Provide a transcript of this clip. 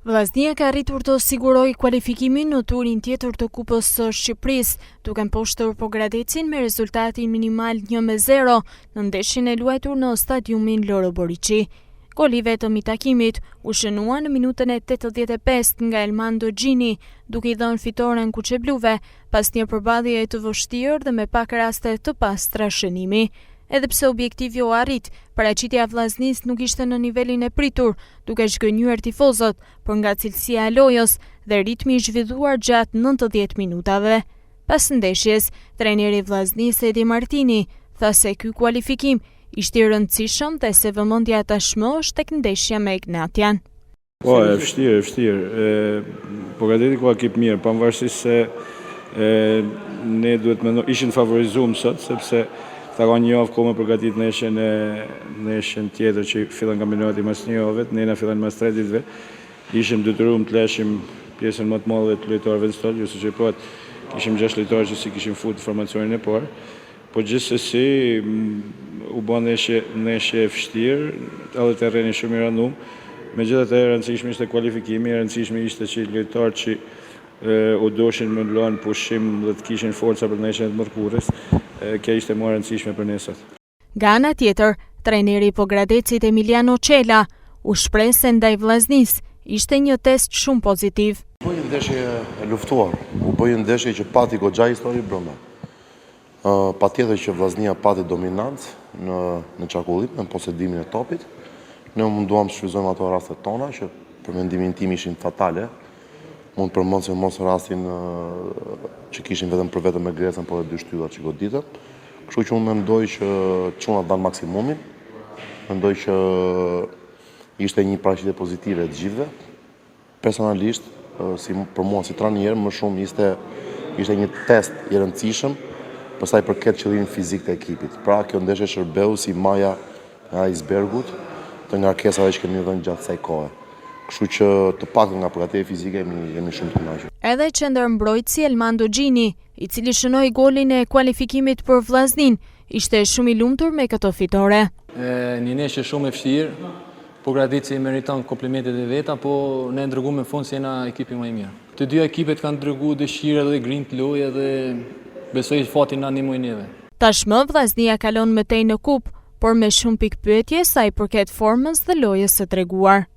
Vllaznia ka arritur të sigurojë kualifikimin në turin tjetër të Kupës së Shqipërisë, duke mposhtur Pogradecin me rezultatin minimal 1-0 në ndeshjen e luajtur në stadiumin Loro Boriçi. Goli i vetëm i takimit u shënua në minutën e 85 nga Elmando Gjini, duke i dhënë fitoren kuqebluve pas një përballjeje të vështirë dhe me pak raste të pastra shënimi. Edhe pse objektivi u arrit, paraqitja e Vllaznisë nuk ishte në nivelin e pritur, duke zhgënjyer tifozët për nga cilësia e lojës dhe ritmi i zhvilluar gjatë 90 minutave. Pas ndeshjes, trajneri i Vllaznisë Edi Martini tha se ky kualifikim ishte i rëndësishëm dhe se vëmendja tashmë është tek ndeshja me Egnatian. Po, e vështirë, e vështirë. Pogradeci ka ekip mirë, pavarësisht se e, ne duhet mendo, ishin favorizuar sot, sepse ta ka një javë kohë me përgatit ndeshjen e ndeshjen tjetër që fillon kampionati mas një javëve, ne na fillon mas tre ditëve. Ishim detyruar të leshim pjesën më të madhe të lojtarëve në stol, jo se që po kishim gjashtë lojtarë që si kishim fut në formacionin e parë. Po gjithsesi u bë ndeshje ndeshje e vështirë, edhe terreni shumë i rëndum. Megjithatë e rëndësishme ishte kualifikimi, e rëndësishme ishte që lojtarët që u doshin me lënë pushim dhe të kishin forca për ndeshjen e të mërkurës, kjo ishte më e rëndësishme për ne sot. Nga ana tjetër, trajneri i Pogradecit Emiliano Çela u shpreh se ndaj Vllaznisë ishte një test shumë pozitiv. U bë një ndeshje e luftuar, u bë një ndeshje që pati goxha histori brenda. Patjetër që Vllaznia pati dominancë në në qarkullim, në posedimin e topit. Ne u munduam të shfrytëzojmë ato rastet tona që për mendimin tim ishin fatale. Mund të përmend sidomos rastin që kishim vetëm për vetëm me Grecën, por edhe dy shtyllat që goditëm. Kështu që unë mendoj që çunat dhanë maksimumin. Mendoj që ishte një paraqitje pozitive e të gjithëve. Personalisht, si për mua si trajner, më shumë ishte ishte një test i rëndësishëm për sa i përket qëllimit fizik të ekipit. Pra, kjo ndeshje shërbeu si maja e icebergut të ngarkesave që kemi dhënë gjatë kësaj kohe. Kështu që të paktën nga përgatitja fizike jemi jemi shumë të kënaqur. Edhe qendërmbrojtësi Elmando Gjini, i cili shënoi golin e kualifikimit për Vllazninë, ishte shumë i lumtur me këtë fitore. Një ndeshje shumë e vështirë, Pogradeci meriton komplimentet e veta, po ne treguam në fund se jena ekipi më i mirë. Të dyja ekipet kanë tregu dëshirë dhe grintë loje dhe besoj fati na ndihmoi neve. Tashmë Vllaznia kalon më tej në kupë, por me shumë pikëpyetje sa i përket formës dhe lojës së treguar.